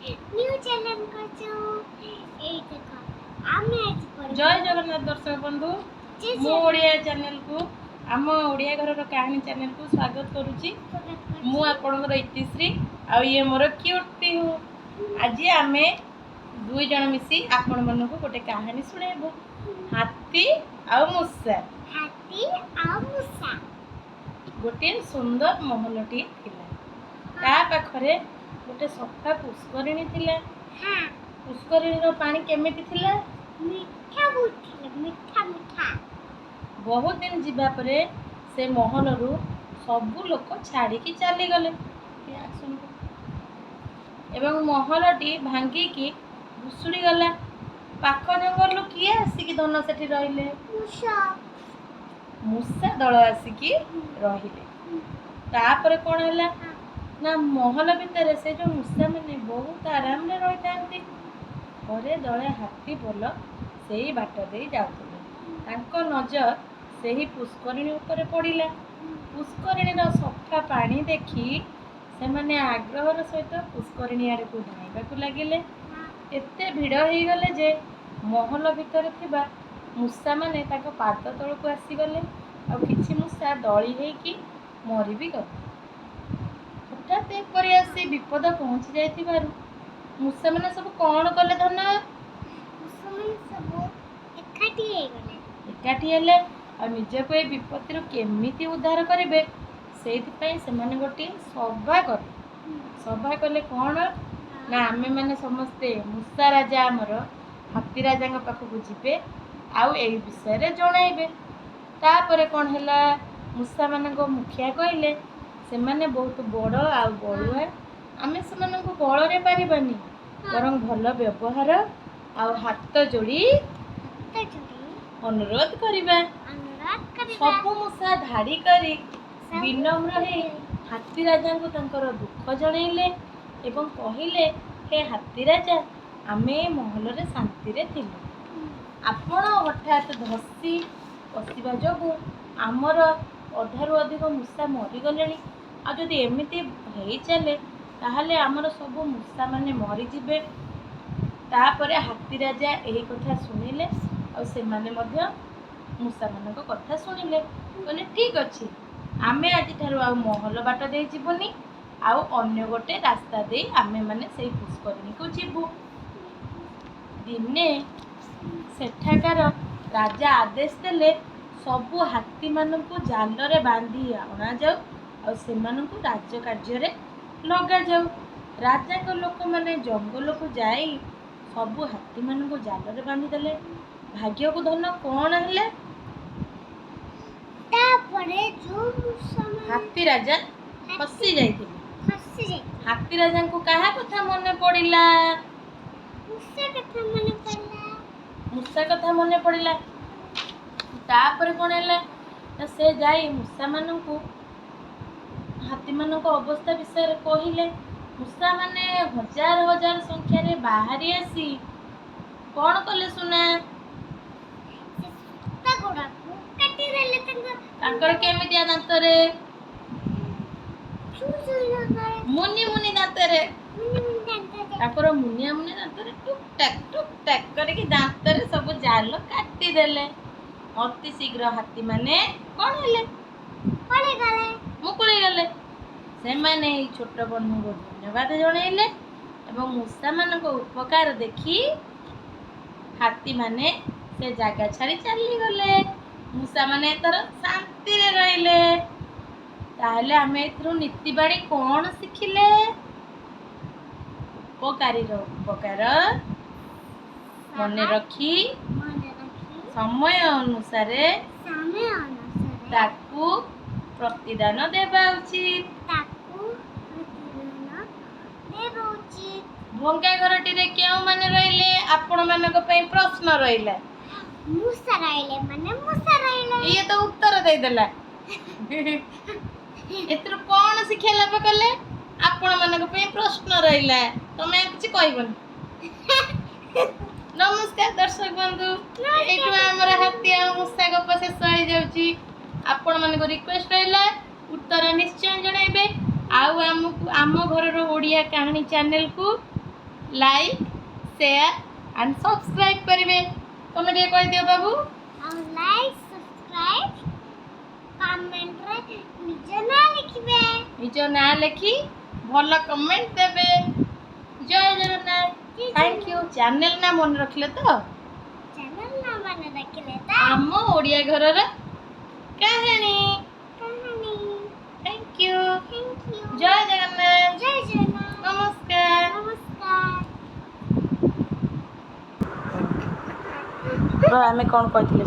New channel କରୁଛୁ। ଏଇ ଦେଖ, ଆମେ ଆଜି ପଢ଼ିବୁ। ଜୟ ଜଗନ୍ନାଥ ଦର୍ଶକ ବନ୍ଧୁ। ଜୟ ମୁଁ ଜଗନ୍ନାଥ। ଓଡ଼ିଆ ଚ୍ୟାନେଲକୁ, ଆମ ଓଡ଼ିଆ ଘରର କାହାଣୀ ଚ୍ୟାନେଲକୁ ସ୍ୱାଗତ କରୁଛି। ସ୍ୱାଗତ ମୁଁ କରୁଛି। ଆପଣଙ୍କର ଇତିଶ୍ରୀ ଆଉ ଇଏ ମୋର କ୍ୟୁଟ୍ ପିହୁ। ଆଜି ଆମେ ଦୁଇ ଜଣ ମିଶି ଆପଣମାନଙ୍କୁ ଗୋଟେ କାହାଣୀ ଶୁଣେଇବୁ, ହାତୀ ଆଉ ମୂଷା। ହାତୀ ଆଉ ମୂଷା। ଗୋଟିଏ ସୁନ୍ଦର ମହଲଟିଏ ଥିଲା। ତା ପାଖରେ ଗୋଟେ ସଫା ପୁଷ୍କରିଣୀ ଥିଲା। ପୁଷ୍କରିଣୀର ପାଣି କେମିତି ଥିଲା? ମିଠା ବହୁତ ଥିଲା, ମିଠା ମିଠା। ବହୁତ ଦିନ ଯିବା ପରେ ସେ ମହଲରୁ ସବୁ ଲୋକ ଛାଡ଼ିକି ଚାଲିଗଲେ। କିଏ ଆସନ୍ତୁ ଏବଂ ମହଲଟି ଭାଙ୍ଗିକି ଭୁଷୁଡ଼ି ଗଲା। ପାଖ ଜଙ୍ଗଲରୁ କିଏ ଆସିକି ଧନ ସେଠି ରହିଲେ? ମୂଷା। ମୂଷା ଦଳ ଆସିକି ରହିଲେ। ତାପରେ କ'ଣ ହେଲା ନା, ମହଲ ଭିତରେ ସେ ଯେଉଁ ମୂଷାମାନେ ବହୁତ ଆରାମରେ ରହିଥାନ୍ତି। ପରେ ଦଳେ ହାତୀ ପଲ ସେଇ ବାଟ ଦେଇ ଯାଉଥିଲେ। ତାଙ୍କ ନଜର ସେହି ପୁଷ୍କରିଣୀ ଉପରେ ପଡ଼ିଲା। ପୁଷ୍କରିଣୀର ସଫା ପାଣି ଦେଖି ସେମାନେ ଆଗ୍ରହର ସହିତ ପୁଷ୍କରିଣୀ ଆଡ଼କୁ ଧାଇଁବାକୁ ଲାଗିଲେ। ଏତେ ଭିଡ଼ ହେଇଗଲେ ଯେ ମହଲ ଭିତରେ ଥିବା ମୂଷାମାନେ ତାଙ୍କ ପାଦ ତଳକୁ ଆସିଗଲେ ଆଉ କିଛି ମୂଷା ଦଳି ହେଇକି ମରି ବି ଗଲେ। ହଠାତ୍ ଏପରି ଆସି ବିପଦ ପହଞ୍ଚି ଯାଇଥିବାରୁ ମୂଷାମାନେ ସବୁ କ'ଣ କଲେ ଧନ? ମୂଷାମାନେ ସବୁ ଏକାଠି ହେଇଗଲେ। ଏକାଠି ହେଲେ ଆଉ ନିଜକୁ ଏଇ ବିପତ୍ତିରୁ କେମିତି ଉଦ୍ଧାର କରିବେ, ସେଇଥିପାଇଁ ସେମାନେ ଗୋଟିଏ ସଭା କଲେ। ସଭା କଲେ କ'ଣ ନା, ଆମେମାନେ ସମସ୍ତେ ମୂଷା ରାଜା ଆମର ହାତୀ ରାଜାଙ୍କ ପାଖକୁ ଯିବେ ଆଉ ଏଇ ବିଷୟରେ ଜଣାଇବେ। ତାପରେ କ'ଣ ହେଲା? ମୂଷାମାନଙ୍କ ମୁଖିଆ କହିଲେ, ସେମାନେ ବହୁତ ବଡ଼ ଆଉ ବଳୁଆ, ଆମେ ସେମାନଙ୍କୁ ବଳରେ ପାରିବାନି, ବରଂ ଭଲ ବ୍ୟବହାର ଆଉ ହାତ ଯୋଡ଼ି ହାତ ଯୋଡ଼ି ଅନୁରୋଧ କରିବା। ଅନୁରୋଧ କରିବା। ସବୁ ମୂଷା ଧାଡ଼ି କରି ସବୁ ବିନମ୍ର ହେଇ ହାତୀ ରାଜାଙ୍କୁ ତାଙ୍କର ଦୁଃଖ ଜଣେଇଲେ ଏବଂ କହିଲେ, ହେ ହାତୀ ରାଜା, ଆମେ ଏ ମହଲରେ ଶାନ୍ତିରେ ଥିଲୁ। ଆପଣ ହଠାତ୍ ଧସି ପଶିବା ଯୋଗୁଁ ଆମର ଅଧାରୁ ଅଧିକ ମୂଷା ମରିଗଲେଣି। ଆଉ ଯଦି ଏମିତି ହେଇ ଚାଲେ, ତାହେଲେ ଆମର ସବୁ ମୂଷାମାନେ ମରିଯିବେ। ତାପରେ ହାତୀ ରାଜା ଏହି କଥା ଶୁଣିଲେ ଆଉ ସେମାନେ ମଧ୍ୟ ମୂଷାମାନଙ୍କ କଥା ଶୁଣିଲେ। କହିଲେ, ଠିକ୍ ଅଛି, ଆମେ ଆଜିଠାରୁ ଆଉ ମହଲ ବାଟ ଦେଇ ଯିବୁନି ଆଉ ଅନ୍ୟ ଗୋଟେ ରାସ୍ତା ଦେଇ ଆମେମାନେ ସେଇ ପୁଷ୍କରିଣୀକୁ ଯିବୁ। ଦିନେ ସେଠାକାର ରାଜା ଆଦେଶ ଦେଲେ, ସବୁ ହାତୀମାନଙ୍କୁ ଜାଲରେ ବାନ୍ଧି ଅଣାଯାଉ ଆଉ ସେମାନଙ୍କୁ ରାଜକାର୍ଯ୍ୟରେ ଲଗାଯାଉ। ରାଜାଙ୍କ ଲୋକମାନେ ଜଙ୍ଗଲକୁ ଯାଇ ସବୁ ହାତୀମାନଙ୍କୁ ଜାଲରେ ବାନ୍ଧିଦେଲେ। ଭାଗ୍ୟକୁ ଧନ କ'ଣ ହେଲେ? ତାପରେ ଯୋଉ ମୂଷାମାନେ ହାତୀ ରାଜା ଫସି ଯାଇଥିଲେ। ଫସି ଯାଇଥିଲେ। ହାତୀ ରାଜାଙ୍କୁ କାହା କଥା ମନେ ପଡ଼ିଲା? ମୂଷା କଥା ମନେ ପଡ଼ିଲା। ମୂଷା କଥା ମନେ ପଡ଼ିଲା। ତାପରେ କ'ଣ ହେଲା ନା, ସେ ଯାଇ ମୂଷାମାନଙ୍କୁ ହାତୀମାନଙ୍କ ଅବସ୍ଥା ବିଷୟରେ କହିଲେ। ମୂଷାମାନେ ହଜାର ହଜାର ସଂଖ୍ୟାରେ ବାହାରି ଆସି କ'ଣ କଲେ ସୁନା? ସେ ସୂତା ଗୁଡ଼ାକୁ କାଟିଦେଲେ ତାଙ୍କ ତାଙ୍କର କେମିତିଆ ଦାନ୍ତରେ? ଛୁଁ ଦାନ୍ତରେ। ମୁନି ମୁନି ଦାନ୍ତରେ। ମୁନି ମୁନି ଦାନ୍ତରେ। ତାଙ୍କର ମୁନିଆ ମୁନିଆ ଦାନ୍ତରେ ଟୁକ୍ ଟାକ୍ ଟୁକ୍ ଟାକ୍ କରିକି ଦାନ୍ତରେ ସବୁ ଜାଲ କାଟିଦେଲେ। ଅତି ଶୀଘ୍ର ହାତୀମାନେ କ'ଣ ହେଲେ? ପଳେଇଗଲେ। ମୁକୁଳେଇ ଗଲେ। ସେମାନେ ଏଇ ଛୋଟ ବନ୍ଧୁଙ୍କୁ ଧନ୍ୟବାଦ ଜଣେଇଲେ ଏବଂ ମୂଷାମାନଙ୍କ ଉପକାର ଦେଖି ହାତୀମାନେ ସେ ଜାଗା ଛାଡ଼ି ଚାଲିଗଲେ। ମୂଷାମାନେ ଏଥର ଶାନ୍ତିରେ ରହିଲେ। ତାହେଲେ ଆମେ ଏଥିରୁ ନୀତିବାଣୀ କ'ଣ ଶିଖିଲେ? ଉପକାରୀର ଉପକାର ମନେ ରଖି ମନେ ରଖି ସମୟ ଅନୁସାରେ ସମୟ ଅନୁସାରେ ତାକୁ ପ୍ରତିଦାନ ଦେବା ଉଚିତ। ତାକୁ ପ୍ରତିଦାନ ଦେବା ଉଚିତ। ଭଙ୍ଗା ଘରଟିରେ କେଉଁମାନେ ରହିଲେ? ଆପଣମାନଙ୍କ ପାଇଁ ପ୍ରଶ୍ନ ରହିଲା। ମୂଷା ରହିଲେ, ମାନେ ମୂଷା ରହିଲେ। ଇଏ ତ ଉତ୍ତର ଦେଇଦେଲା। ଏଥିରୁ କ'ଣ ଶିକ୍ଷା ଲାଭ କଲେ? ଆପଣମାନଙ୍କ ପାଇଁ ପ୍ରଶ୍ନ ରହିଲା। ତମେ ଆଉ କିଛି କହିବନି। ନମସ୍କାର ଦର୍ଶକ ବନ୍ଧୁ। ଏଇଠୁ ଆମର ହାତୀ ଆଉ ମୂଷା ଗପ ଶେଷ ହେଇଯାଉଛି। ଆପଣମାନଙ୍କ ରିକ୍ୱେଷ୍ଟ ରହିଲା, ଉତ୍ତର ନିଶ୍ଚୟ ଜଣାଇବେ ଆଉ ଆମକୁ ଆମ ଘରର ଓଡ଼ିଆ କାହାଣୀ ଚ୍ୟାନେଲକୁ ଲାଇକ୍, ସେୟାର ଆଣ୍ଡ ସବସ୍କ୍ରାଇବ୍ କରିବେ। ତମେ ଟିକେ କହିଦିଅ ବାବୁ। ଆଉ ଲାଇକ୍, ସବସ୍କ୍ରାଇବ୍, କମେଣ୍ଟରେ ନିଜ ନାଁ ଲେଖିବେ। ନିଜ ନାଁ ଲେଖି ଭଲ କମେଣ୍ଟ ଦେବେ। ଜୟ ଜଗନ୍ନାଥ। Thank you. Channel ନାଁ ମନେ ରଖିଲେ ତ? ଚ୍ୟାନେଲ ନାଁ ମନେ ରଖିଲେ ତ? ଆମ ଓଡ଼ିଆ ଘରର କାହାଣୀ। କାହାଣୀ। Thank you. Thank you. Jay Jagannath. Jay Jagannath. ନମସ୍କାର। ନମସ୍କାର। ଆମେ କ'ଣ କହିଥିଲେ?